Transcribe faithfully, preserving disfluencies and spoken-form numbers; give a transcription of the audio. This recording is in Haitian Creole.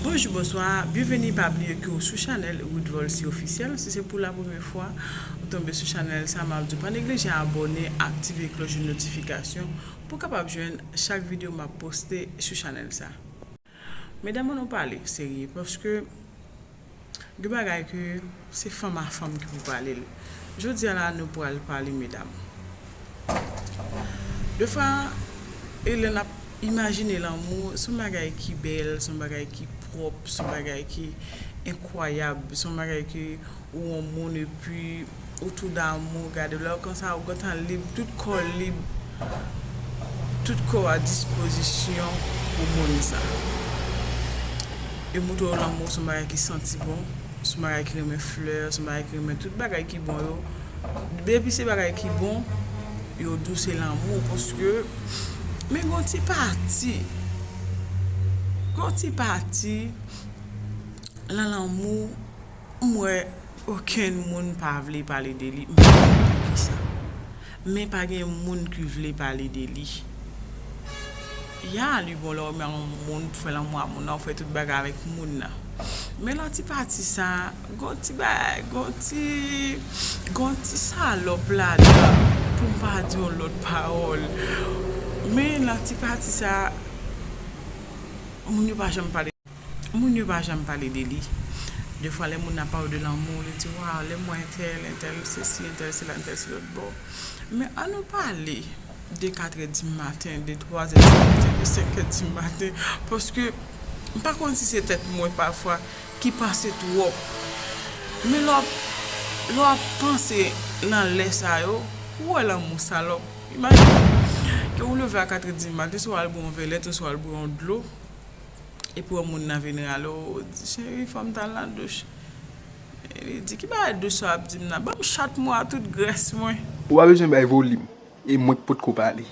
Bonjou, bonswa, byenveni, pa bliye ke w sou chanèl Ruth Volcy Officiel. Si se pou la premyè fwa ou tonbe sou chanèl sa, m ap di w pa neglije abòne, aktive klòch de notifikasyon pou w kapab jwenn chak videyo m ap poste sou chanèl sa. Medam, ann nou pale serye, paske gen bagay ke se fanm a fanm ki pou pale l. Jodi a la, nou pral pale medam. Defwa, e lè n ap imajine lanmou, se yon bagay ki bèl, se yon bagay ki pwòp, se yon bagay ki enkwayab, se yon bagay ke ou yon moun epi ou tou damou, gade lè konsa ou gentan lib, tout kò w lib, tout kò w a dispozisyon pou moun sa. Yo montre w lanmou se yon bagay ki santi bon, se yon bagay ki renmen flè, se yon bagay ki renmen tout bagay ki bon yo. Depi se bagay ki bon, yo di w se lanmou, paske, men gon ti pati, gon ti pati nan lanmou, m wè okenn moun pa vle pale de li, m pa konn poukisa. Men pa gen moun ki vle pale de li. Ya, li bon lè w renmen yon moun, pou fè lanmou a moun nan, ou fè tout bagay avèk moun nan. Men lòt ti pati sa, gon ti bagay, gon ti, gon ti salòp ladan, pou m pa di yon lòt pawòl. Men lòt ti pati sa, moun yo pa janm pale. Moun yo pa janm pale de li. Defwa, lè moun nan ap pale de lanmou, li di, waw, lè m wè entèl, entèl sesi, entèl sela, entèl se lòt bò. Men ann nou pale de katrè di maten, de twazè di maten, de senkè di maten, paske m pa konn si se tèt mwen pafwa ki panse twòp. Men lè w ap, lè w ap panse nan lè sa yo, ou wè lanmou salòp. Imajine ke ou leve a katrè di maten, swa w al bwè yon vè lèt, swa w al bwè yon dlo. Epi w wè moun nan vin rale w, ou di, cheri, fò m t al nan douch. E li di, ki bagay douch sa w ap di m nan? Ban m chat mwen a tout grès mwen. Ou pa bezwen bay volim, e mwen k potko pale.